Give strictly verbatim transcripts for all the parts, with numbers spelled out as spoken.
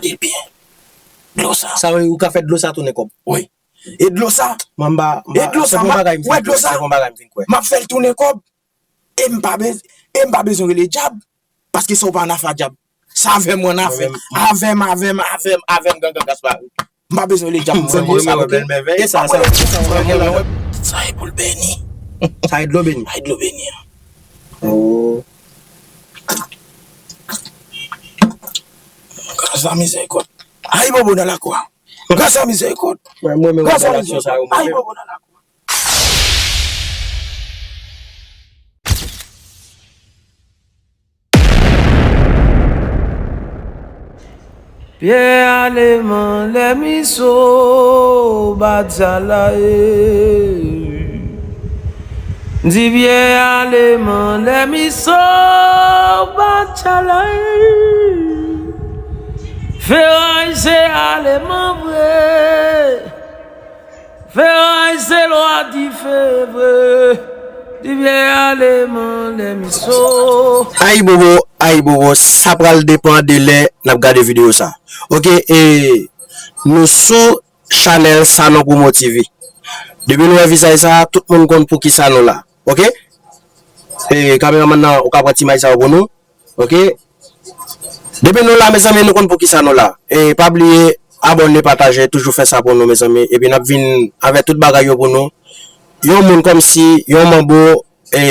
Ebyen, dlo sa. Sa vle ou ka fè dlo sa tounen kòb? Wi. E dlo sa? Mwen m pa, m E pa, dlo se sa, bon ma, bagay m fin wè dlo kwè, sa? Se bon bagay m fin kwè. M ap fè l tounen kòb. E m pa bez-, e m pa bezwen rele dyab. Paske sa ou pa nan afè dyab. Sa avè m, ou nan afè. Mwen menm. Avè m, avè m, avè m, avè m, gangan Gaspari. M pa bezwen rele dyab. Mwen, mwen, mwen, mwen, mwen, e sa, sa, sa, sa, sa, sa, sa e pou l beni. Sa e dlo beni. Sa e dlo beni an. Oh. Gras a mizèrikòd. Ay bobo nan lakou a. Gras a mizèrikòd. Mwen, mwen, mwen, Gras a mizèrikòd. Ay bobo nan lakou a. Pyè aleman lè miso bat jalaye. Di pyè aleman lè miso bat jalaye. Feray se aleman vre. Feray se lwa dife vre. Di pyè aleman lè miso. Ay bobo, ay bobo, sa pral depan de lè n ap gade videyo sa. Oke, e nou sou chanèl Sanon Promo T V. Depi nou wè vizaj sa, tout moun konn poukisa nou la. Oke? E kameramann nan, ou ka pran ti imaj sa yo pou nou. Oke? Depi nou la, mezanmi, nou konn poukisa nou la. E pa bliye, abòne, pataje, toujou fè sa pou nou, mezanmi. Epi n ap vin avèk tout bagay yo pou nou. Yon moun kòmsi, yon manbo, e,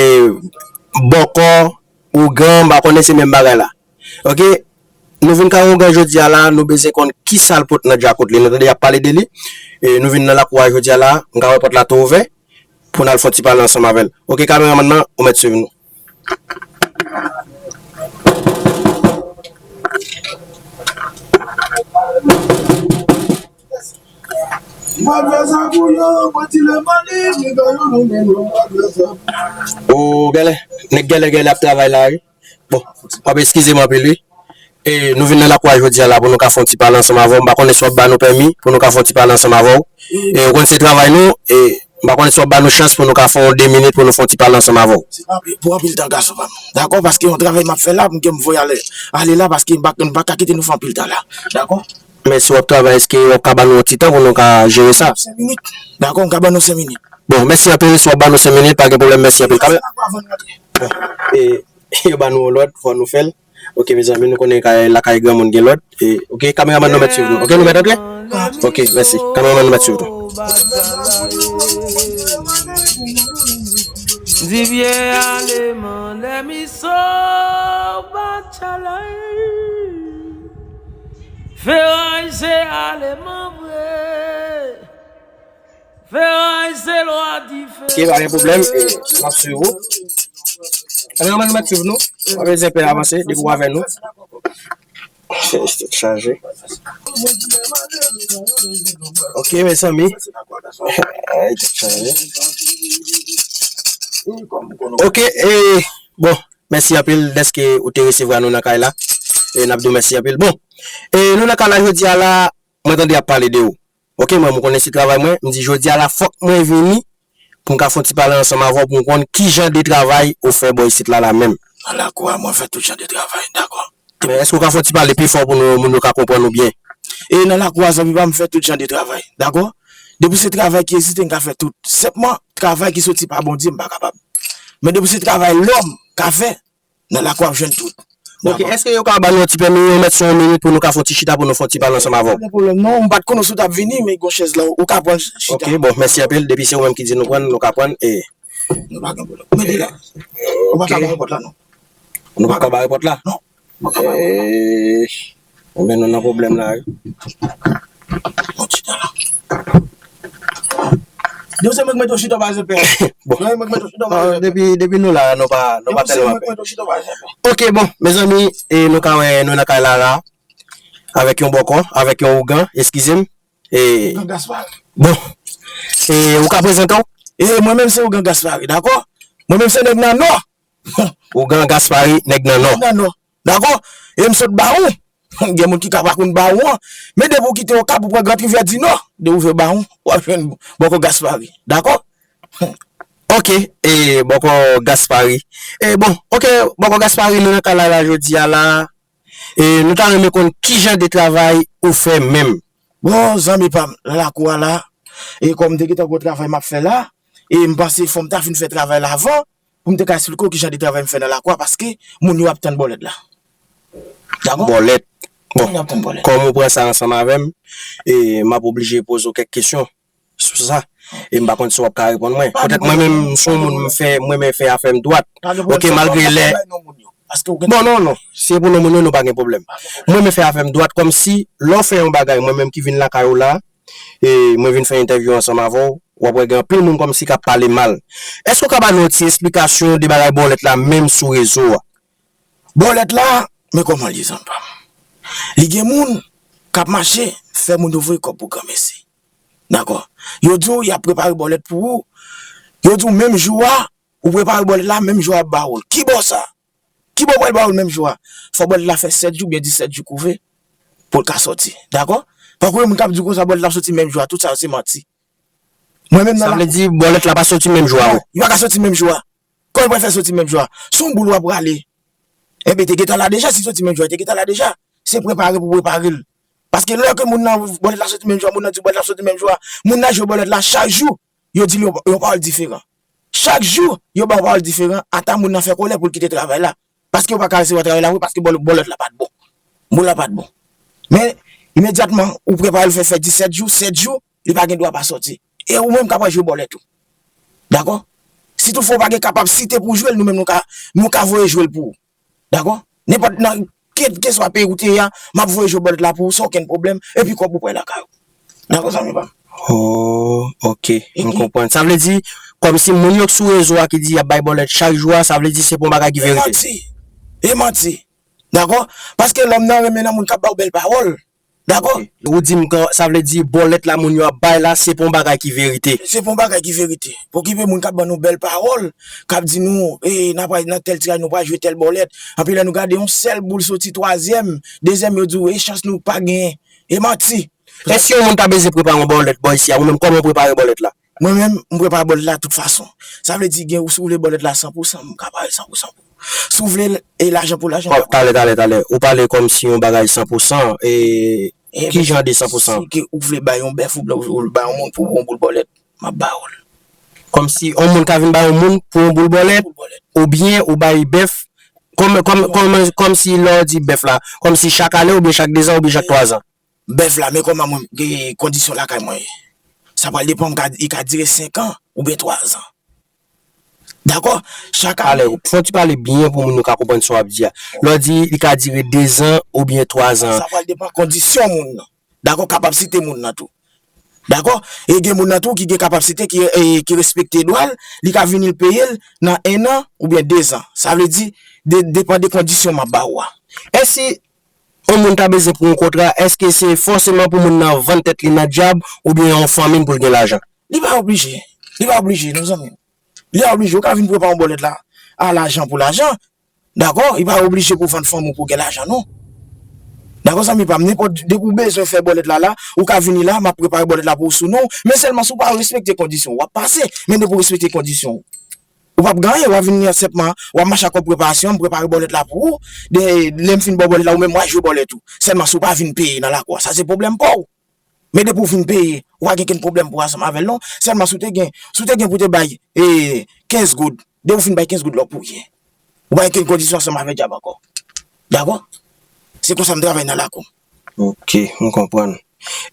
bòkò, ougan, m pa konnen se menm bagay la. Oke? Nou vin kay ougan jodi a la, nou bezwen konn kisa l pot nan djakout li. Nou tande y ap pale de li. E nou vin nan lakou a jodi a la, m ka wè pòt la tou ouvè. Pou n al fè yon ti pale ansanm avè l. Oke, kameramann nan, ou mèt swiv nou. Mwen fè sa pou yo, mwen ti le mande, mwen fè yo nou menm, mwen fè sa. O, gèlè, nèg gèlè, gèlè ap travay la, wi. Bon, w ap eskize m anpil, wi. E nou vin nan lakou a jodi a la pou nou ka fè yon ti pale ansanm avè w. M pa konnen si w ap ba nou pèmi pou nou ka fè yon ti pale ansanm avè w. E ou konn se travay nou, e m pa konnen si w ap ba nou chans pou nou ka fè yon de minit pou nou fè yon ti pale ansanm avè w. Se pa pou anpil tan, gason pa m. Dakò, paske yon travay m ap fè la, m gen m voye ale, ale la, paske m pa, m pa ka kite nou fè anpil tan la. Dakò? Men si w ap travay, èske w ap ka ba nou yon ti tan pou nou ka jere sa? Senk minit. Dakò, m ka ba nou senk minit. Bon, mèsi anpil. Si w ap ba nou senk minit, pa gen pwoblèm, mèsi anpil. Kamè-, bon, e, yo ba nou yon lòd, fò nou fè l. Oke, mezanmi, nou konnen kay, lakay granmoun gen lòd. E, oke, kameramann, nou mèt swiv nou. Oke, nou mèt antre? Oke, mèsi. Kameramann, nou mèt swiv nou. Di pyè aleman lè miso bat chalay. Feray se aleman vre. Feray se lwa dife. Oke, pa gen pwoblèm. E, n ap swiv ou. Kameramann, nou mèt swiv nou. Pa bezwen pè avanse, depi w avè nou. Tèt chaje. Oke, mezanmi. Ay, tèt chaje. Oke, e, bon, mèsi anpil dèske ou te resevwa nou nan kay la. E n ap di w mèsi anpil. Bon, e nou nan kay la jodi a la, mwen tande y ap pale de ou. Oke, mwen, m konnen se travay mwen, m di jodi a la, fòk mwen vini pou m ka fè yon ti pale ansanm avè w, pou m konn ki jan de travay ou fè bò isit la, la menm. Nan lakou a, mwen fè tout jan de travay, dakò. Men èske w ka fè yon ti pale pi fò pou nou, moun yo ka konprann ou byen? E nan lakou a, zanmi pa m, fè tout jan de travay, dakò? Depi se travay ki egziste, m ka fè tout. Senpman, travay ki soti pa Bondye, m pa kapab. Men depi se travay lòm ka fè, nan lakou ap jwenn tout. Oke, èske yo ka ba nou yon ti pèmi, yon mèt sou yon minit pou nou ka fè yon ti chita, pou nou fè yon ti pale ansanm avè w? Pa gen pwoblèm non, m pa t konnen si w t ap vini, men gon chèz la, ou ka pran chita. Oke, bon, mèsi anpil. Depi se ou menm ki di nou pran, nou ka pran, e. Nou pa gen pwoblèm. Mete la. Ou pa ka bare pòt la, non. Nou pa ka bare pòt la? Non. E, men nou nan pwoblèm la, wi. Bon, chita la. Depi se mwen k mete w chita, w pa bezwen pè. Bon. Non, mwen k mete w chita, w pa bezwen pè. Depi, depi nou la, nou pa, nou pa tèlman pè. Depi se mwen k mete w chita, w pa bezwen pè. Oke, bon, mezanmi, e nou ka wè, nou nan kay la, la, avèk yon bòkò, avèk yon ougan, eskize m. E, Ougan Gaspari. Bon, e, ou ka prezante w? E, mwen menm se Ougan Gaspari, dakò? Mwen menm se nèg nan Nò. Ougan Gaspari, nèg nan Nò. Nèg nan Nò. Dakò? E m sot Bawon. Gen moun ki ka pa konn Bawon an. Men depi w kite Okap, ou pran Grand Rivière du Nord, depi w rive Bawon, w ap jwenn bòkò Gaspari. Dakò? Oke, e bòkò Gaspari. E bon, oke, bòkò Gaspari, nou nan kay la, la jodi a la. E nou ta renmen konn ki jan de travay ou fè menm. Bon, zanmi pa m, nan lakou a la, e kòm m te gentan gen yon travay m ap fè la, e m panse fò m ta fin fè travay la avan, pou m te ka esplike w ki jan de travay m fè nan lakou a, paske moun yo ap tann bòlèt la. Dakò? Bòlèt. Bon, moun yo ap tann bòlèt. Kòm ou pran sa ansanm avè m, e m ap oblije poze w kèk kesyon sou sa. E m pa konn si w ap ka reponn mwen. Petèt mwen menm, m se yon moun, m fè, m renmen fè afè m dwat. Ok, malgre lè. Bon, non, non. Si se pou non moun yo, nou pa gen pwoblèm. Mwen renmen fè afè m dwat, kòmsi lè w fè yon bagay, mwen menm ki vin lakay ou la, e mwen vin fè entèvyou ansanm avè w, w ap wè gen anpil moun kòmsi k ap pale mal. Èske w ka ba nou yon ti esplikasyon de bagay bòlèt la, menm sou rezo a? Bòlèt la, men kòman l ye, zanmi pa m. Li gen moun k ap mache, fè moun yo voye kòb pou granmesi. Dakò? Yo di w y ap prepare bòlèt pou ou. Yo di w menm jou a, ou prepare bòlèt la, menm jou a y ap ba ou l. Ki bò sa? Ki bò pral ba ou l menm jou a? Fò bòlèt la fè sèt jou oubyen disèt jou kouve pou l ka sòti. Dakò? Pakou gen moun k ap di w konsa bòlèt la ap sòti menm jou a, tout sa yo se manti. Mwen menm nan. Sa vle di bòlèt la pa sòti menm jou a, wi. Non, li pa ka sòti menm jou a. Kòman l pral fè sòti menm jou a? Se yon boul w ap rale. Enben, te gentan la deja, si l sòti menm jou a, te gentan la deja. Se prepare pou prepare l. Paske lè ke moun nan, bòlèt la sòti menm jou a, moun nan di bòlèt la sòti menm jou a, moun nan jwe bòlèt la chak jou, yo di l yon, yon pawòl diferan. Chak jou, yo ba yon pawòl diferan, ata moun nan fè kòlè pou l kite travay la. Paske yo pa ka resevwa travay la vre, paske bòl-, bòlèt la pa t bon. Boul la pa t bon. Men, imedyatman, ou prepare l fè, fè disèt jou, sèt jou, li pa gen dwa pa sòti. E ou menm k ap jwe bòlèt ou. Dakò? Si toutfwa ou pa gen kapasite pou w jwe l, nou menm nou ka, nou ka voye jwe l pou ou. Dakò? Nenpòt nan, kèlkeswa peyi ou te ye a, m ap voye jwe bòlèt la pou ou san okenn pwoblèm, epi kòb ou pran lakay ou. Dakò, zanmi pa m? Oh, ok, m konprann. Sa vle di, kòmsi moun yo k sou rezo a ki di y ap bay bòlèt chak jou a, sa vle di se pa yon bagay ki verite. E manti. E manti. Dakò? Paske lòm nan renmen nan moun k ap ba w bèl pawòl. Dakò? Ou di m, sa vle di bòlèt la moun yo ap bay la, se pa yon bagay ki verite. Se pa yon bagay ki verite. Okipe moun k ap ban nou bèl pawòl, k ap di nou, e, n ap nan tèl tiraj, nou pral jwe tèl bòlèt. Anpi lè nou gade yon sèl boul soti twazyèm, dezyèm yo di w, e chans nou pa genyen. E manti. Èske yon moun ta bezwen prepare yon bòlèt bò isi a? Ou menm, kòman w prepare bòlèt la? Mwen menm, m prepare bòlèt la tout fason. Sa vle di, gen, si w vle bòlèt la san pou san, m ka pare l san pou san pou ou. Si w vle l, e lajan pou lajan. Talè, talè, talè. Ou pale kòmsi yon bagay san pou san, e ki jan de san pou san? Si ke ou vle bay yon bèf, ou vle, ou vle bay yon moun pou yon boul bòlèt, m ap ba w l. Kòmsi yon moun ka vin bay yon moun pou yon boul bòlèt, oubyen ou bay bèf, kòm, kòm, kòm, kòmsi lè w di bèf la, kòmsi chak ane, oubyen chak dezan, oubyen chak twazan? Bèf la, men kòman mwen, gen kondisyon lakay mwen ye. Sa pral depann, m ka, li ka dire senk an oubyen twazan. Dakò? Chak ane. Talè, fò w ti pale byen pou moun yo ka konprann sa w ap di a. Lè w di li ka dire dezan oubyen twazan. Sa pral depann kondisyon moun nan. Dakò? Kapasite moun nan tou. Dakò? E gen moun nan tou ki gen kapasite, ki, e, ki respekte dwa l, li ka vini l peye l nan en an oubyen dezan. Sa vle di, de, depann de kondisyon m ap ba ou a. Èske yon moun ta bezwen pran yon kontra, èske se fòseman pou moun nan vann tèt li nan dyab oubyen yon fanmi pou l gen lajan? Li pa oblije. Li pa oblije, non, zanmi m. Li pa oblije. Ou ka vin prepare yon bòlèt la a lajan pou lajan. Dakò? Li pa oblije pou w vann fanmi w pou w gen lajan, non. Dakò, zanmi pa m, nenpòt, depi w bezwen fè bòlèt la la, ou ka vini la, m ap prepare bòlèt la pou w sou non w, men sèlman si w pa respekte kondisyon w, w ap pase, men depi w respekte kondisyon w, ou p ap gen anyen, w ap vin senpman, w ap mache ak kòb preparasyon, m prepare bòlèt la pou ou, de, lè m fin ba w bòlèt la, ou menm w al jwe bòlèt ou. Sèlman si w pa vin peye nan lakou a, sa se pwoblèm pa w. Men depi w vin peye, ou pa gen kenn pwoblèm pou ansanm avè l non. Sèlman si w te gen, si w te gen pou te bay, e, kenz goud, depi w fin bay kenz goud la w pou ye. Ou pa gen kenn kondisyon ansanm avè dyab ankò. Dakò? Se konsa m travay nan lakou. Ok, m konprann.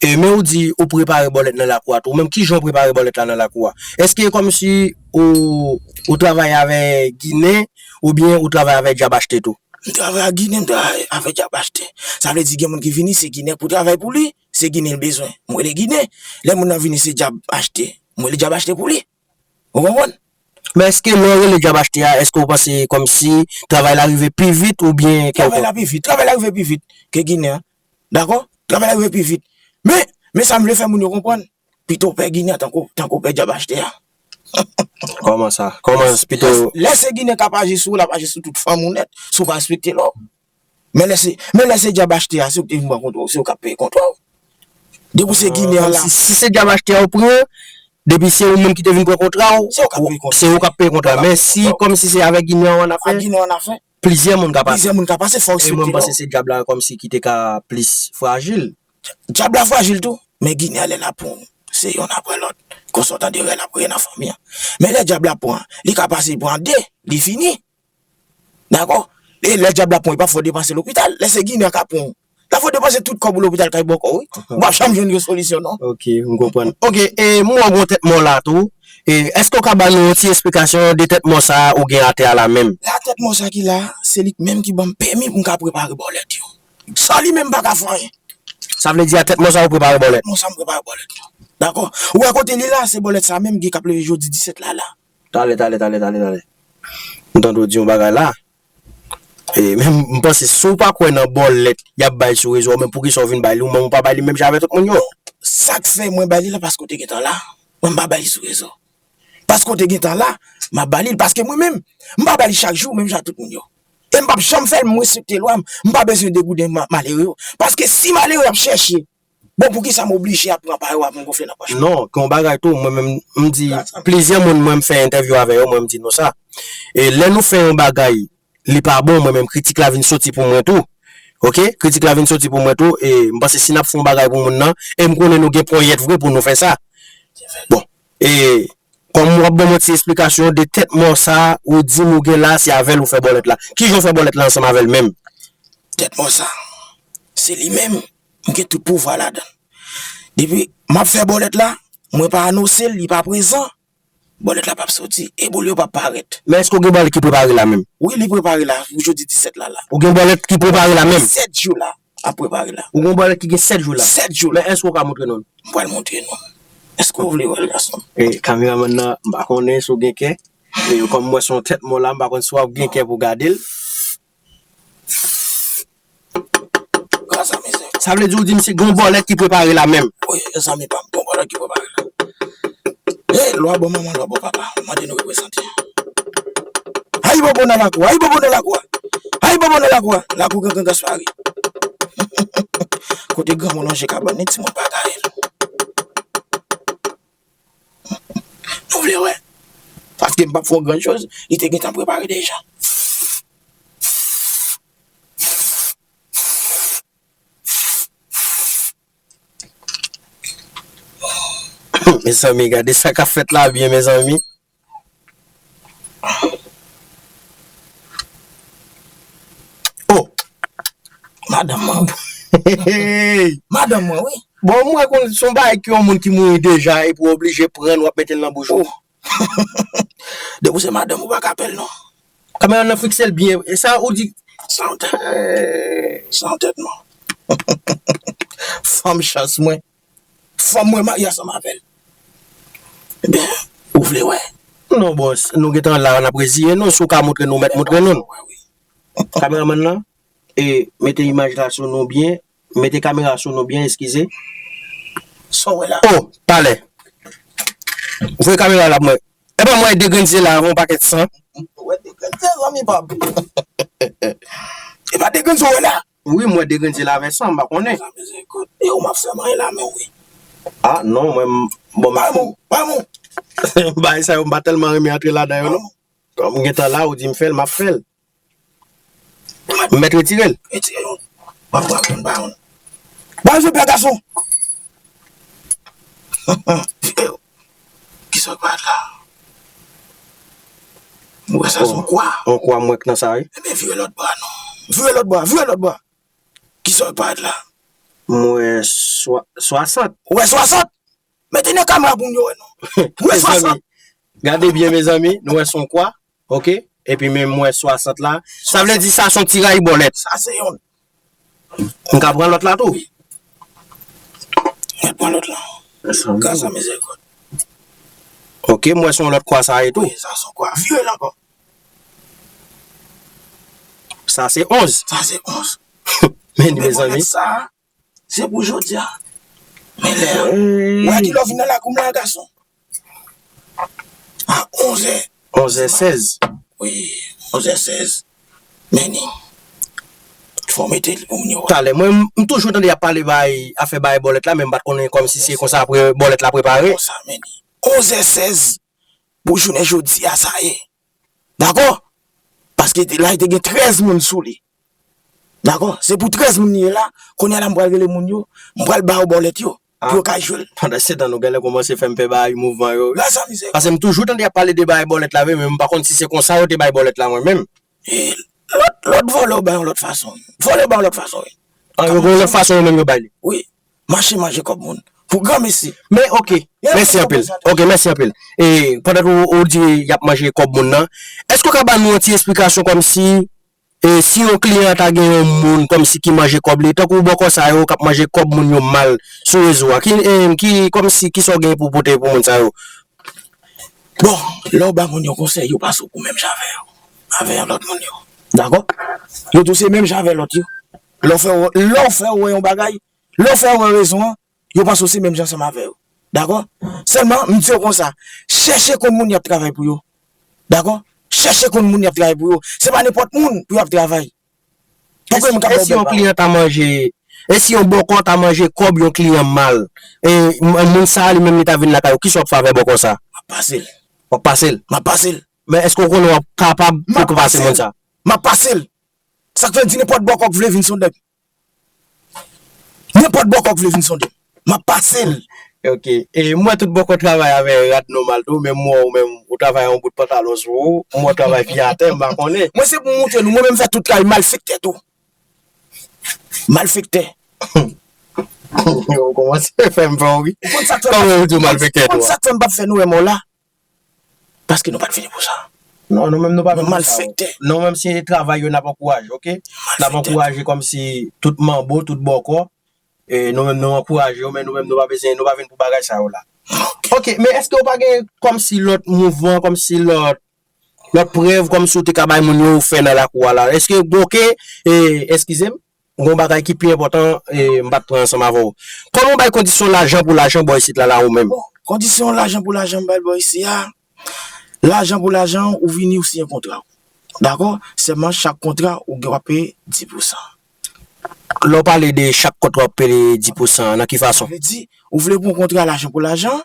E, men ou di ou prepare bòlèt nan lakou a tou. Ou menm, kijan ou prepare bòlèt la nan lakou a? Èske kòmsi ou, ou travay avè ginen oubyen ou travay avè dyab achte tou? M travay ak ginen, m travay avè dyab achte. Sa vle di gen moun ki vini, se ginen pou travay pou li, se ginen l bezwen. M rele ginen. Lè moun nan vini, se dyab achte. M rele dyab achte pou li. Ou konprann? Men èske lè w rele dyab achte a, èske w panse kòmsi travay la rive pi vit oubyen kèlkonk? Travay la pi vit, travay la rive pi vit ke ginen an. Dakò? Travay la rive pi vit. Men, men sa m vle fè moun yo konprann, pito w pè ginen an tankou, tankou w pè dyab achte a. Kòman sa? Kòman pito? Lè, lè se ginen k ap aji sou ou, l ap aji sou tout fanmi w nèt, si w pa respekte lwa w. Men lè se, men lè se dyab achte a, se ou ki te vin pran kontra w, se ou k ap peye kontra w. Depi w se ginen an la. Si, si se dyab achte a ou pran, depi se ou menm ki te vin pran kontra w, se ou k ap peye kontra. Se ou k ap peye kontra. Men si kòmsi se avèk ginen an w annafè. Ak ginen an annafè. plizyè moun ka pase. Plizyè moun ka pase, fò w respekte yo. E mwen, m panse se dyab la kòmsi ki te ka plis frajil. Dyab la frajil tou, men Ginen lè l ap pran w, se yonn apre lòt. Konsa w tande rèl ap rele nan fanmi an. Men lè dyab la pran, li ka pase pran de, li fini. Dakò? E lè dyab la pran, li p ap fè w depanse lopital. Lè se Ginen k ap pran w, l ap fè w depanse tout kòb ou lopital kay bòkò, wi. Ou p ap janm jwenn yon solisyon, non. Ok, m konprann. Ok, e m wè w gen yon tèt mò la tou. E èske w ka ba nou yon ti esplikasyon de tèt mò sa a ou gen atè a la menm? La tèt mò sa ki la, se li menm ki ban m pèmi pou m ka prepare bòlèt yo. San li menm, m pa ka fè anyen. Sa vle di a tèt mò sa ou prepare bòlèt? Mò sa m prepare bòlèt yo. Dakò? Ou wè kote li la, se bòlèt sa menm ki k ap leve jodi disèt la la. Talè, talè, talè, talè, talè. M tande w di yon bagay la. E, men m panse si w pa kwè nan bòlèt y ap bay sou rezo a, men poukisa w vin bay li ou menm ou pa bay li menm jan avèk tout moun yo? Sa k fè mwen bay li la paske w te gentan la. Mwen m pa bay li sou rezo. Paske w te gentan la, m ap ba li l. Paske mwen menm, m pa ba li chak jou, menm jan ak tout moun yo. E m p ap janm fè l, m respekte lwa m. M pa bezwen degouden ma- malere yo. Paske si malere ap chèche, bon, poukisa m oblije ap pran pa yo ap vin gonfle nan pòch mwen? Non, gen yon bagay tou, mwen menm, m di, plizyè moun mwen m fè entèvyou avè yo, mwen m di nou sa. E lè nou fè yon bagay, li pa bon, mwen menm, kritik la vin soti pou mwen tou. Ok? Kritik la vin soti pou mwen tou, e m panse si n ap fè yon bagay pou moun nan, e m konnen nou gen ponyèt vre pou nou fè sa. Bon, e kòm w ap ban m yon ti esplikasyon de tèt mò sa a, ou di m ou gen la, se avè l ou fè bòlèt la. Kijan w fè bòlèt la ansanm avè l menm? Tèt mò sa, se li menm, m gen tout pouvwa ladan l. Depi m ap fè bòlèt la, mwen pa anonse l, li pa prezan, bòlèt la p ap soti, e boul yo p ap parèt. Men èske w gen bòlèt ki prepare la menm? Wi, li prepare la, pou jodi disèt la la. Ou gen bòlèt ki prepare la menm? Sèt jou la, ap prepare la. Ou gen bòlèt ki gen sèt jou la? Sèt jou la. Men èske w ka montre nou l? M pral montre nou. Èske w vle wè l, gason? E, kameramann nan, m pa konnen si w gen kè. E, kòm m wè se yon tèt mò la, m pa konn si w ap gen kè pou gade l. Gras a mizè. Sa vle di w di m se gon bòlèt ki prepare la menm? Wi, zanmi pa m, gon bòlèt ki prepare la. Hey, lwa bò manman, lwa bò papa, mande nou reprezante. Ayibobo nan lakou, ayibobo nan lakou a. Ayibobo nan lakou a. Lakou Gran Gran Gaspari. Kote granmoun lonje kabann li, timoun pa gaye l. Nou vle wè? Paske m p ap fè w gran choz, li te gentan prepare deja. Mezanmi, gade sa k ap fèt la byen, mezanmi. Oh! Madanm mwen. Hey! Madanm mwen, wi. Bon, mwen konn se yon bagay ki yon moun ki mouri deja epi w oblije pran l w ap mete l nan bouch ou. Oh. Depi w se madanm ou pa ka pè l non. Kamera nan fikse l byen. E sa ou di? Sa yon tèt. Sa yon tèt non. Fanm chans mwen. Fanm mwen marye ansanm avè l. Ebyen, ou vle wè? Non, bòs, nou gentan la, n ap reziye nou. Si w ka montre nou, mèt montre nou. Kameramann nan, e mete imaj la sou nou byen. Mete kamera sou nou byen, eskize. Sa w wè la? Oh, talè. Voye kamera la pou mwen. Epa m wè de grenn zye la avan yon pakèt san. Ou wè de grenn zye, zanmi pa m. Epa de grenn zye w wè la? Wi, m wè de grenn zye la avè san, m pa konnen. Sa mizèrikòd. E ou m ap fè manyen la men wi. Ah, non, mwen, m- bon, m- Bay mwen, bay mwen. Bagay sa yo, m pa tèlman renmen antre ladan yo, non. Kòm m gentan la, ou di m fè l, m ap fè l. M mèt retire l. Retire youn. M ap pran youn, ba youn. Ba youn, pè gason. Vire yo. Kisa k parèt la? M wè sa se yon kwa. Yon kwa m wè k nan sa, wi. Ebyen, vire lòt bò a, non. Vire lòt bò a, vire lòt bò a. Kisa k parèt la? M wè swa- swasant. Ou wè swasant? Mete nan kamera pou moun yo wè, non. M wè swasant. Gade byen, mezanmi, nou wè se yon kwa. Ok? Epi menm m wè swasant la. Sa vle di sa se yon ti rayi bòlèt. Sa se youn. M ka pran lòt la tou? Wi. Mèt pran lòt la. Sa se yon Gras a mizèrikòd. Ok, m wè se yon lòt kwa sa ye tou. Wi, sa se yon kwa. Vire l ankò. Sa se onz. Sa se onz. Men li, mezanmi. Sa, Se pou jodi a. Men lè a. Ou wè kilè w vin nan lakou m la, gason? A onzè. Onzè sèz. Wi, onzè sèz. Men ni. Fò w mete li pou moun yo wè. Talè, mwen, m, m toujou tande y ap pale bay, afè bay bòlèt la, men m pa t konnen kòmsi se konsa apre bòlèt la prepare. Konsa, men ni. Onzè sèz pou jounen jodi a, sa ye. Dakò? Paske te- la, te gen trèz moun sou li. Dakò? Se pou trèz moun li ye la. Kounye a la, m pral rele moun yo. M pral ba yo bòlèt yo. Pou yo ka jwe l. Pandan se tan, nou genlè kòmanse fè m pè bay mouvman yo. Gras a mizè. Paske m toujou tande y ap pale de bay bòlèt la, wi, men m pa konn si se konsa yo te bay bòlèt la, mwen menm. E lòt, lòt vòlè yo bay yon lòt fason. Vòlè yo bay yon lòt fason, wi. An, yo gen yon lòt fason yo menm yo bay li. Wi. Mache manje kòb moun. Pou granmesi. Men, oke. Mèsi anpil. Oke, mèsi anpil. E, pandan ke w, w di y ap manje kòb moun nan, èske w ka ba nou yon ti esplikasyon kòmsi, e, si yon kliyan ta gen yon moun kòmsi ki manje kòb li, tankou bòkò sa yo k ap manje kòb moun yo mal sou rezo a, ki, e, ki, kòmsi, kisa w gen pou pote pou moun sa yo? Bon, lè w ba moun yo konsèy, yo pase w pou menm jan avè yo. Avè lòt moun yo. Dakò? Yo tou se menm jan avè lòt yo. Lè w fè, lè w fè wè yon bagay, lè w fè wè rezon an, yo panse w se menm jan ansanm avè yo. Dakò? Sèlman, m di yo konsa, chèche konn moun y ap travay pou yo. Dakò? Chèche konn moun y ap travay pou yo. Se pa nenpòt moun pou y ap travay. Pou ke m ka ba w bèl pawòl. E si yon kliyan ta manje, e si yon bòkò ta manje kòb yon kliyan mal, e m- moun sa a li menm li ta vin lakay ou, kisa w ap fè avè bòkò sa a? M ap pase l. W ap pase l? M ap pase l. Men èske w konnen w ap kapab pou w pase moun sa a? M ap pase l. Sa k fè m di nenpòt bòkò k vle vin sonde m. Nenpòt bòkò k vle vin sonde m. M ap pase l. Ok. E m wè tout bòkò travay avè rad nòmal tou, men m wè w menm, ou travay yon bout pantalon sou ou, m wè w travay pye atè, m pa konnen. Mwen se pou m montre nou, mwen menm fè tout kay malfektè tou. Malfektè. Yo kòmanse fè m pè wi. Ou konn sa k fè m Kòman ou di w malfektè tou? Ou konn sa k fè m p ap fè nou wè mò la? Paske nou pa t vini pou sa. Non, nou menm nou pa vin pou sa. Nou malfektè. Nou menm se travay yo n ap ankouraje, ok? N ap ankouraje kòmsi tout manbo, tout bòkò. E, nou menm nou ankouraje yo, men nou menm nou pa bezwen, nou pa vin pou bagay sa yo la. Ok, men èske w pa gen kòmsi lòt mouvman, kòmsi lòt, lòt prèv, kòmsi w te ka bay moun yo fè nan lakou a la? Èske, bon, ok, e, eskize m, gon bagay ki pi enpòtan, e, m pa t pran ansanm avè w. Kòman w bay kondisyon lajan pou lajan bò isit la, la ou menm? Bon, kondisyon lajan pou lajan m bay bò isi a, lajan pou lajan, ou vini, ou siyen kontra w. Dakò? Sèlman chak kontra, ou gen w ap peye dis pousan. Lè w pale de chak kontra w ap peye dis pousan, nan ki fason? Sa vle di, ou vle pran kontra lajan pou lajan,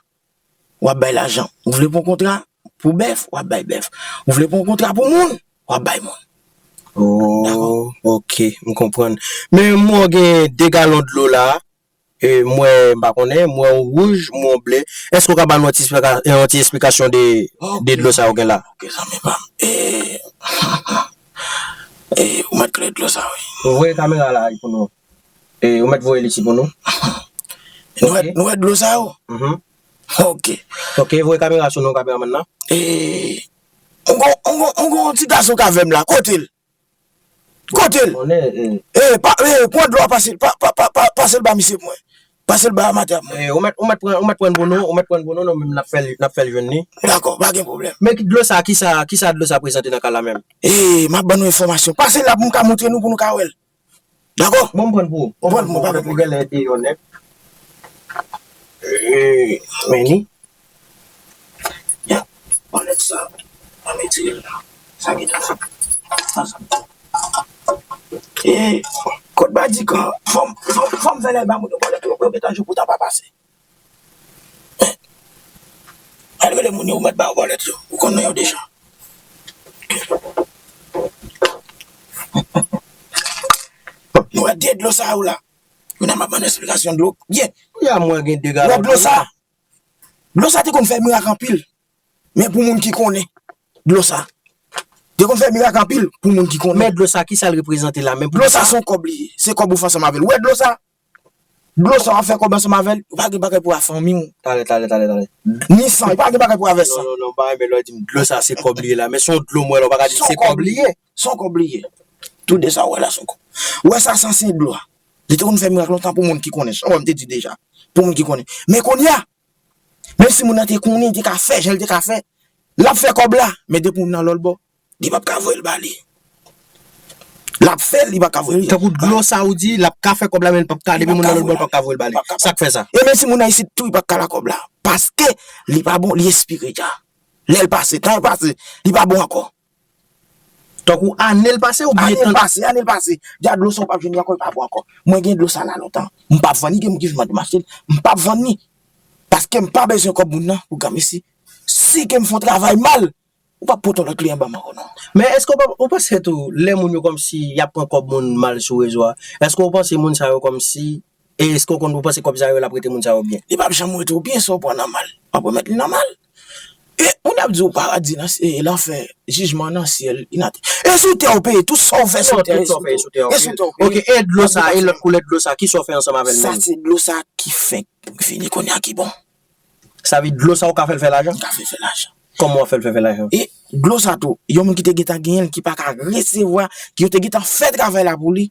w ap bay lajan. Ou vle pran kontra pou bèf, w ap bay bèf. Ou vle pran kontra pou moun, w ap bay moun. Oh, ok, m konprann. Men m wè w gen de galon dlo la, e, m wè, m pa konnen, m wè yon wouj, m wè yon ble. Èske w ka ban nou yon ti esplika- yon ti esplikasyon de, de dlo sa yo gen la? Ok, zanmi pa m. E, e, ou mèt klere dlo sa, wi. Voye kamera la pou nou. E, ou mèt voye li ti pou nou. Nou wè, nou wè dlo sa yo? Mhm. Ok. Ok, voye kamera sou nou, kameramann nan. E, on gon, on gon, on gon ti gason k avè m la, kote l? Kote l? Konnen, e. E, pa, e, pran dlo a, pase, pa, pa, pa, pa, pase l ba misye pou mwen. Pase l ba amatè ap mwen. E, ou mèt, ou mèt pran, ou mèt pran pou nou, ou mèt pran pou nou, nou menm n ap fè l, n ap fè l jwenn li. Dakò, pa gen pwoblèm. Men ki dlo sa, kisa, kisa dlo sa prezante nan kay la menm? E, m ap ban nou enfòmasyon. Pase la pou m ka montre nou, pou nou ka wè l. Dakò? Bon, m pran pou ou. Pran pou ou, pa gen pwoblèm. Ou genlè deyò nèt. E, men li. Ya, bòlèt sa, mwen retire l la. Sa gentan fèt. Sa, sa. E, kot badikan, fò m, fò m, fò m fè lè ba moun yo bòlèt yo, pou yo gentan jou pou tan pa pase. Al rele moun yo, ou mèt ba yo bòlèt yo. Ou konn non yo deja. Nou wè de dlo sa yo la. Youn nan m ap ban nou esplikasyon dlo. Byen. Ya, mwen gen de galon dlo sa. Dlo sa te konn fè mirak anpil. Men pou moun ki konnen dlo sa. Te konn fè mirak anpil pou moun ki konnen. Men dlo sa, kisa l reprezante la menm? Dlo sa se yon kòb li ye. Se kòb ou fè ansanm avè l. Ou wè dlo sa? Dlo sa w ap fè kòb ansanm avè l, ou pa gen bagay pou w a fanmi w. Talè, talè, talè, talè. Ni san, li pa gen bagay pou w avè san. Non, non, non, m pa renmen lè w di m dlo sa se kòb li ye la. Men se yon dlo m wè la, ou pa ka di se kòb li ye. Se yon kòb li ye. Tou de sa w wè la se yon kòb. Ou wè sa, sa se dlo a. Li te konn fè mirak lontan pou moun ki konnen. Jan m te di deja. Pou moun ki konnen. Men kounye a, menm si moun nan te konnen, li te ka fè, jan l te ka fè, l ap fè kòb la, men depi moun nan lòt bò, li p ap ka voye l ba li. L ap fè l, li p ap ka voye l. Tankou dlo sa ou di, l ap ka fè kòb la, men l p ap ka, depi moun nan lòt bò, l p ap ka voye l ba li. Sa k fè sa? E menm si moun nan isit tou, li p ap ka la kòb la. Paske li pa bon, li espire dja. Lè l pase, tan l pase, li pa bon ankò. Tankou ane l pase oubyen tan? Ane l pase, ane l pase. Dja dlo sa ou p ap jwenn li ankò, li pa bon ankò. Mwen gen dlo sa la lontan. M p ap vann li, gen moun ki vin mande m achte l. M p ap vann li. Paske m pa bezwen kòb moun nan pou granmesi. Si ke m fè yon travay mal, Ou p ap pote yon lòt kliyan ban m ankò non. Men èske w pa- ou panse tou, lè moun yo kòmsi y ap pran kòb moun mal sou rezo a, èske w panse moun sa yo kòmsi, e èske w konn ou panse kòb sa yo l ap rete moun sa yo byen? Li p ap janm rete w byen si w pran nan mal. W ap remèt li nan mal. E moun ap di w paradi nan e lanfè, jijman nan syèl, inate. E sou tè w peye, tout sa w fè sou tè, e sou tè w peye. Ok, e dlo sa, e lòt koulè dlo sa, kisa w fè ansanm avè l menm? Sa se dlo sa ki fenk vini kounye a ki bon. Sa vle di dlo sa ou ka fè l fè lajan? M ka fè l fè lajan. Kòman w ap fè l fè fè lajan? E dlo sa tou, yon moun ki te gentan genyen l, ki pa ka resevwa, ki yo te gentan fè travay la pou li,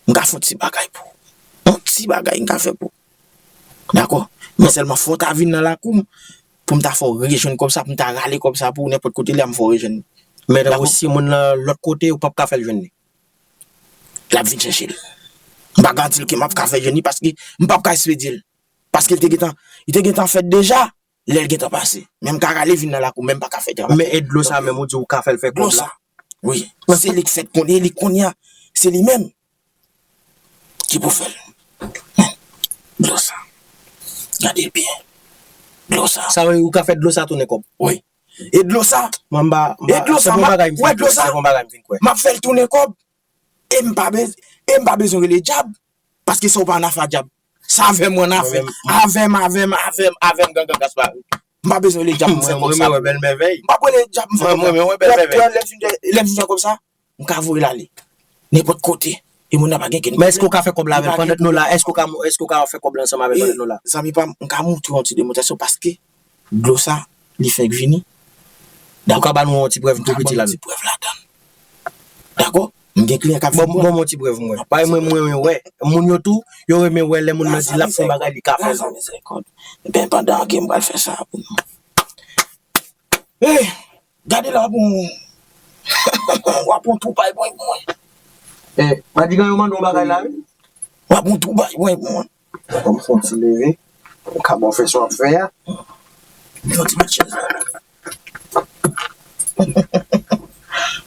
m ka fè yon ti bagay pou ou. Yon ti bagay m ka fè pou ou. Dakò? Men sèlman fò w ta vin nan lakou m, pou m ta fè w rejwenn kòb sa, pou m ta rale kòb sa pou ou nenpòt kote l ye a, m fè w rejwenn li. Men tankou si moun nan lòt kote, ou p ap ka fè l jwenn li? L ap vin chèche l. M pa garanti l ke m ap ka fè jwenn li paske m p ap ka espedye l. Paske l te gentan, li te gentan fèt deja lè l gentan pase. Men m ka rale vin nan lakou, men m pa ka fè travay. Men e dlo sa menm ou di ou ka fè l fè kòb la? Dlo sa, wi. Se li k fèt konnen, li konnen, se li menm ki pou fè l. Dlo sa. Gade l byen. Dlo sa. Sa vle di ou ka fè dlo sa tounen kòb? Wi. E dlo sa. Mwen m pa, e dlo sa, m ap, wè dlo sa, m ap fè l tounen kòb. E m pa bez, e m pa bezwen rele dyab. Paske sa w pa an afè a dyab. Sa avè m ou an afè. Avè m, avè m, avè m, avè m, Gangan Gaspari. M pa bezwen rele dyab pou m fè kòb sa. M pa bezwen rele dyab pou m fè kòb sa. Lè m fin fè kòb sa, m ka voye l ale nenpòt kote. E moun nan pa gen kenn pwoblèm. Men èske w ka fè kòb la avè l pandan nou la? Èske w ka, èske w ka fè kòb la ansanm avè l pandan nou la? Zanmi pa m, m ka montre w yon ti demonstrasyon paske dlo sa, li fenk vini. Ou ka ban nou yon ti prèv tou piti ladan l? Ti prèv ladan l. Dakò? M gen kliyan k ap vin. Ban m yon ti prèv mwen. Paske mwen, mwen renmen wè. Moun yo tou, yo renmen wè lè moun nan di l ap fè yon bagay, li ka fè l. Ebyen, pandan ke m pral fè sa pou nou. Hey! Gade la w ap yon, w ap yon twou pay pwen pou mwen. Eh, Madigan yo mande yon bagay la wi. W ap yon twou pay pwen pou mwen. Ban m fè yon ti leve. Ou ka ba w fè sa w ap fè a. Yon ti matchèz la.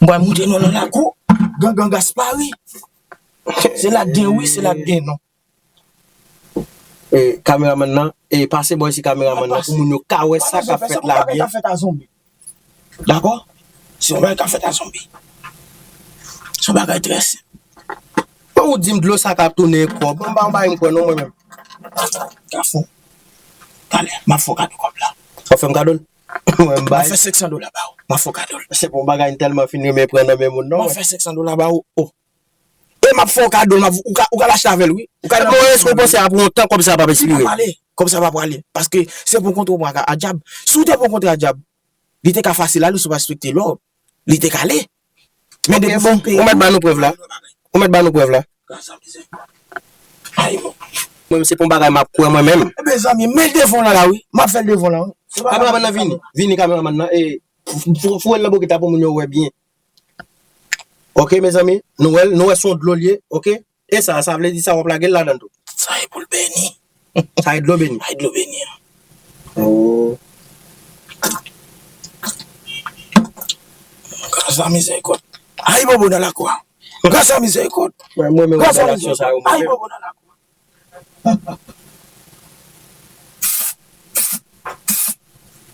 M pral montre nou nan lakou. Gangan Gaspari. Se la k gen wi, se la k gen non. E, kameramann nan, e, pase bò isi kameramann nan pou moun yo ka wè sa k ap fèt la byen. Dakò? Se yon bagay k ap fèt a zonbi. Se yon bagay trè senp. Bon, ou di m dlo sa k ap tounen kòb. Mwen pa yon bagay m kwè non mwen menm. Gafon. Talè, m ap fè w kado kòb la. W ap fè m kado l? Mwen m bay. M ap fè senk san dola ba ou. M ap fè w kado l. Se pa yon bagay m tèlman fin renmen pran nan men moun non mwen. M ap fè senk san dola ba ou. Oh. E m ap fè w kado l, m ap, ou ka, ou ka lachte avè l wi. Ou ka. Bon, èske w panse ap yon tan kòb sa p ap ekspire? Li p ap ale. Kòb sa p ap prale. Paske se pou w kontre yon bagay a dyab. Si w te pou w kontre a dyab, li te ka fasil ale si w pa respekte lòd. Li te ka ale. Men depi bon, ou mèt ban nou prèv la. Ou mèt ban nou prèv la. Gras a mizè. Ay bon. Mwen menm se pa yon bagay m ap kwè mwen menm. Ebyen zanmi, men devan w la la wi. M ap fè l devan w la wi. Kameramann nan vini. Vini kameramann nan. E, foure l nan bokit la pou moun yo wè byen. Ok mezanmi, nou wè l, nou wè se yon dlo l ye, ok? E sa, sa vle di sa w ap lage l ladan l tou. Sa e pou l beni. Sa e dlo beni. Sa e dlo beni an. Oh. Gras a mizèrikòd. Ay bobo nan lakou a. Gras a mizèrikòd. Mwen mwen mwen wè bèl aksyon sa yo mwen. Ay bobo nan lakou a.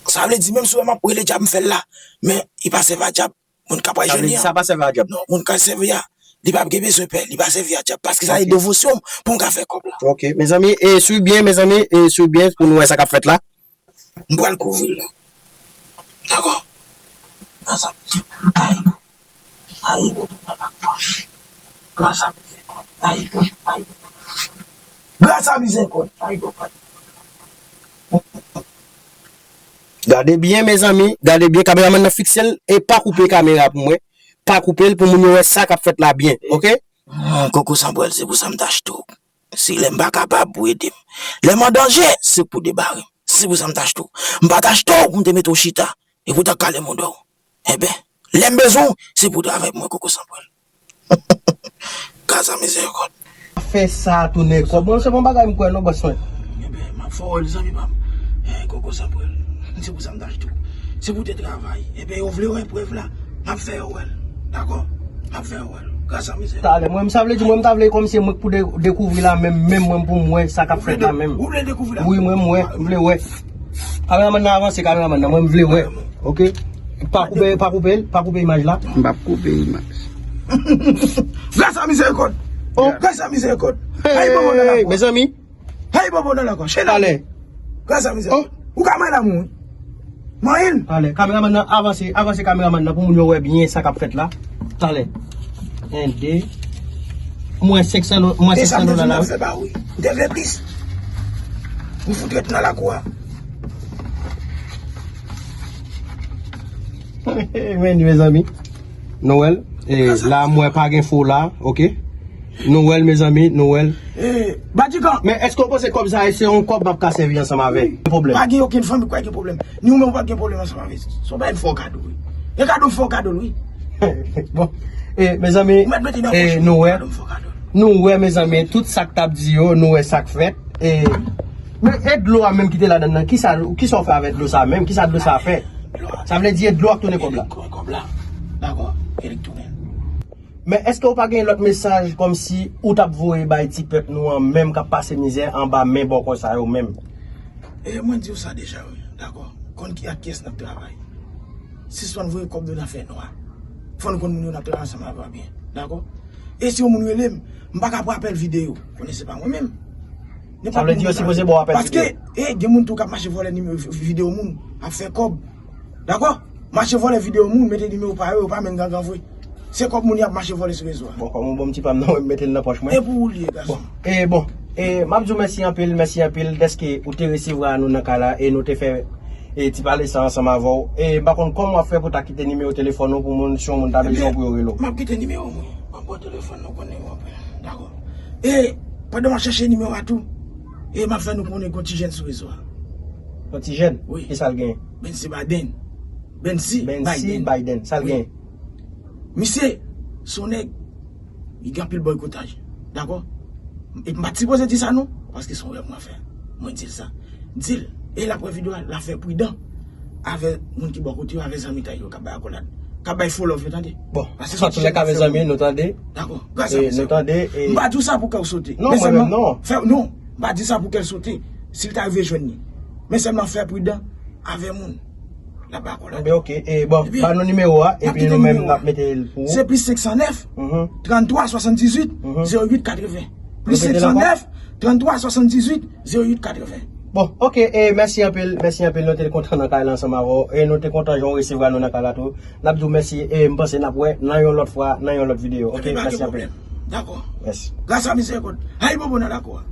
Sa vle di menm si w wè m ap rele dyab m fè l la, men li pa sèvi a dyab. Moun k ap pral jwenn li an. Sa pa sèvi a dyab. Non, moun k ap sèvi a, li p ap gen bezwen pè, li pa sèvi a dyab. Paske sa se devosyon pou m ka fè kòb la. Ok, mezanmi, e swiv byen, mezanmi, e swiv byen pou nou wè sa k ap fèt la. M pral kouvri l la. Dakò? Gras a mizè. Ay. Ay. Gras a mizè. Ay. Gras a mizè. Ay. Gade byen mezanmi, gade byen, kameramann nan fikse l e pa koupe kamera pou mwen. Pa koupe l pou moun yo wè sa k ap fèt la byen, ok? Hmm, Koko Sanpwèl, se pou sa m t achte w. Se lè m pa kapab pou ede m. Lè m an danje, se pou debare m. Se pou sa m t achte w. M pa t achte w pou m te mete w chita. E pou w ta kale mouda w. Enben, lè m bezwen w, se pou w travay pou mwen, Koko Sanpwèl. Gras a mizèrikòd. Fè sa tounen kòb. Mwen se pa yon bagay m kwè non bòs mwen. Enben, m ap fè w wè l zanmi pa m. Eh, Koko Sanpwèl. Se pou sa m t achte w. Se pou w te travay. Enben, yo vle wè prèv la. M ap fè yo wè l. Dakò? M ap fè yo wè l. Gras a mizèrikòd. Talè, mwen sa vle di mwen m ta vle kòmsi mwen k pou dekouvri la menm, menm mwen pou m wè sa k ap fèt la menm. Ou vle dekouvri la? Wi, mwen m wè, m vle wè. Kameramann nan avanse, kameramann nan, mwen m vle wè. Ok? Pa koupe, pa koupe, pa koupe imaj la. M p ap koupe imaj. Gras a mizerikòd. Oh. Gras a mizerikòd. Ay, bobo nan la kò. Mezanmi. Ay, bobo nan la kò. Chela. Talè. Gras a mizerikòd. Oh. Ou ka manyen la moun. Manyen. Talè. Kameramann nan, avanse, avanse kameramann nan pou moun yo wè byen sa k ap fèt la. Talè. En, de. Mwen senk san do-, mwen senk san dola la, wi. Fè ba wi. M te vle plis. M fout ret nan lakou a. Men, mezanmi. Nou wè l. E, la, mwen pa gen fo la, oke? Nou wè l, mezanmi, nou wè l. E, Badikan. Men èske w panse kòb sa a, se yon kòb m ap ka sèvi ansanm avè l? Pwoblèm. Pa gen okenn fanmi k gen pwoblèm. Ni ou menm ou pa gen pwoblèm ansanm avè l. Se yon bagay m fè w kado, wi. E kado m fè w kado l, wi. Bon. E, mezanmi, nou wè. Nou wè, mezanmi, tout sa k t ap di yo, nou wè sa k fèt. E, men, e dlo a menm ki te ladan nan, kisa, kisa w fè avèk dlo sa menm? Kisa dlo sa fè? Sa vle di e dlo a k tounen kòb la? Kòb la. Dakò, e li k tounen. Men èske w pa gen lòt mesaj kòmsi ou t ap voye bay ti pèp nou an menm k ap pase mizè anba men bòkò sa yo menm? E mwen di w sa deja, wi, dakò. Konn ki ak kiyès n ap travay. Sispann voye kòb nou nan fè nwa. Fò n konn moun yo n ap travay ansanm avè yo byen, dakò? E si yon moun rele m, m pa ka pran apèl videyo. Konnen se pa mwen menm. Sa vle di yo sipoze ba w apèl videyo. Paske, e, gen moun tou k ap mache vòlè nimewo vi-, videyo moun, ap fè kòb. Dakò? Mache vòlè videyo moun, mete nimewo pa yo, yo pa menm gangan vre. Se kòb moun y ap mache vòlè sou rezo a. Bon, kòm ou ban m ti pa m nan, mwen mete l nan pòch mwen. E pou ou li ye, gason. Bon, e bon, e m ap di w mèsi anpil, mèsi anpil dèske ou te resevwa nou nan kay la e nou te fè, e, ti pale sa ansanm avè w. E m pa konn kòman w ap fè pou ta kite nimewo telefòn ou pou moun, si yon moun ta bezwen w pou yo rele w. M ap kite nimewo mwen. M ap ba w telefòn nou konnen w ap dakò. E pandan m ap chèche nimewo a tou, e m ap fè nou konnen gon ti jèn sou rezo a. Gon ti jèn? Wi. Kisa l genyen? Bensi Baden. Bensi Biden. Biden. Sa l genyen? Misye, se yon nèg, li gen anpil bòykotaj. Dakò? E m pa t sipoze di sa non, paske se yon rèv mwen fè. Mwen di l sa. Di l, e l ap wè videyo a, l ap fè pridan avè moun ki bò kote yo, avè zanmitay yo k ap bay akolad, k ap bay fo love yo, tande. Bon, an toulèka, mezanmi, nou tande. Dakò. Gras a nou, nou tande. M pa di w sa pou kè w sote. Non, mwen menm non. Fè, non, m pa di sa pou kè l sote. Si l ta rive jwenn li. Men sèlman fè pridan avè moun. L ap ba kò la. Enben, oke. E, bon, ba nou nimewo a, epi nou menm n ap mete l pou ou. Se plis senk san nèf, tranntwa swasanndizuit, zewo uit katreven. Plis senk san nèf, tranntwa swasanndizuit, zewo uit katreven. Bon, oke, e mèsi anpil, mèsi anpil, nou te kontan nan kay la ansanm avè w, e nou te kontan jan w resevwa nou nan kay la tou. N ap di w mèsi, e m panse n ap wè nan yon lòt fwa, nan yon lòt videyo. Oke, mèsi anpil. Dakò. Mèsi. Gras a mizerikòd. Ay, bobo nan lakou a.